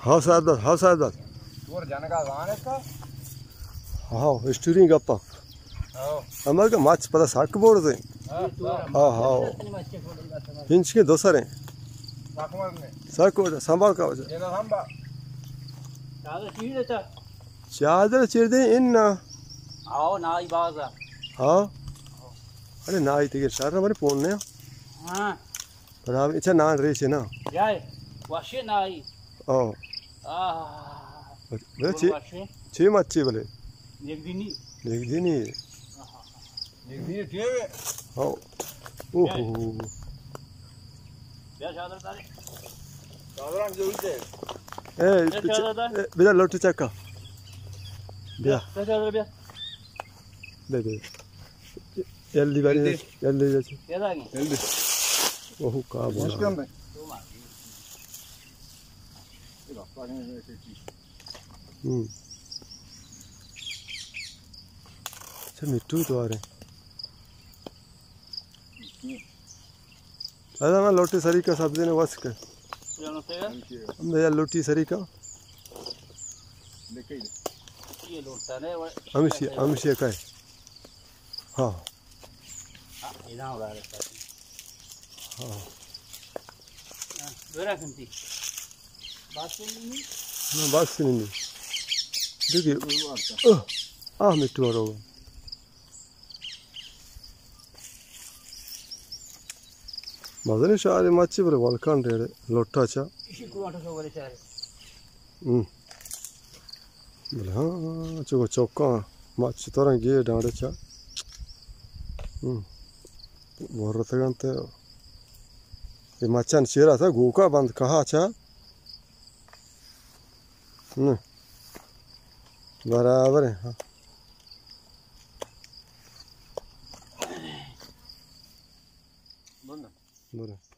ہاؤ صاحب داد، ہاؤ صاحب داد۔ ہاؤ، اسٹوری گپا۔ ہمارے کا مچ پدا سک بور دے۔ ہاؤ، ہاؤ۔ ہنچ کے دو سر ہیں۔ سک ہو جا، سنبھال کا ہو جا۔ چادر چیر دے ان نا۔ ہاؤ، نائی باز ہے۔ ہاں۔ ارے نائی تیگے شر نہ بنے پون نے۔ ہاں۔ پر آپ اچھا نان ریچے نا۔ جائے، وشے نائی۔ او۔ آہ۔ بلے چی، وشے۔ چی مچی بلے؟ یک دینی۔ یک دینی۔ یک دینی ٹیوے۔ او۔ اوہو۔ بیا چادر دارے۔ چادر ہم ضرور دے۔ اے، بیا چادر دار۔ اے، بیا لوٹی چکا۔ بیا۔ بیا چادر بیا۔ دے دے۔ جلدی باری، جلدی۔ جلدی جلدی۔ کیا داگی؟ جلدی۔ اوہو کا بولا۔ مشکل ہے۔ ہم۔ اچھا، مٹھو تو آ رہے۔ ادا ما لوٹی سری کا سبزی نے وس کے۔ ہم یا لوٹی سری کا۔ ہمشی، ہمشی کا ہے۔ ہاں۔ ہاں۔ نہ، بس نہیں۔ دیکھیے۔ آہ، آہ، مٹھو رو۔ مزنیں شہرے مچی بلے ولکان ڈیڑے لوٹا چا۔ ہم۔ بلے ہاں، چکو چوکاں مچ تورن گے ڈانڈے چا۔ ہم۔ ورتگنت۔ اے مچان چیرا تھا گوکا بند کہا چا۔ نہ۔ برابر ہے، ہاں۔ بند۔ برو۔